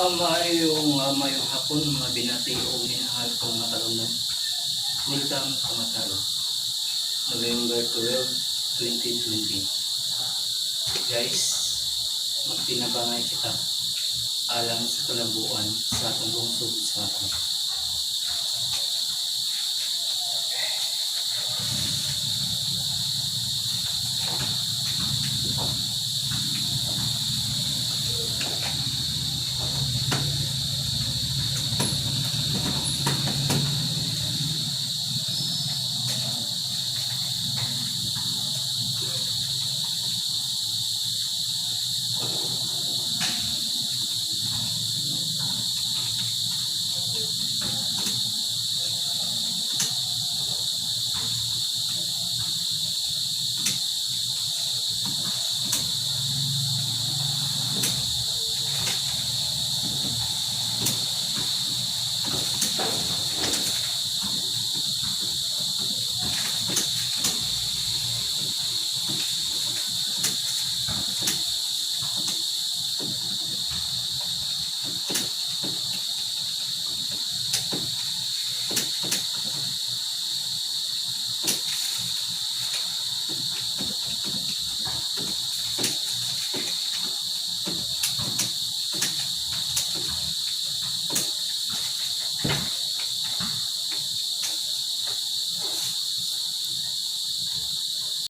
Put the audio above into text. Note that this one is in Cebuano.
Maayong hapon, mga binati o minahal kong mga kalungan. Welcome to Mataro. November 12, 2020. Guys, magtinabangay kita alang sa kalambuan sa atong lungsod sa Mataro.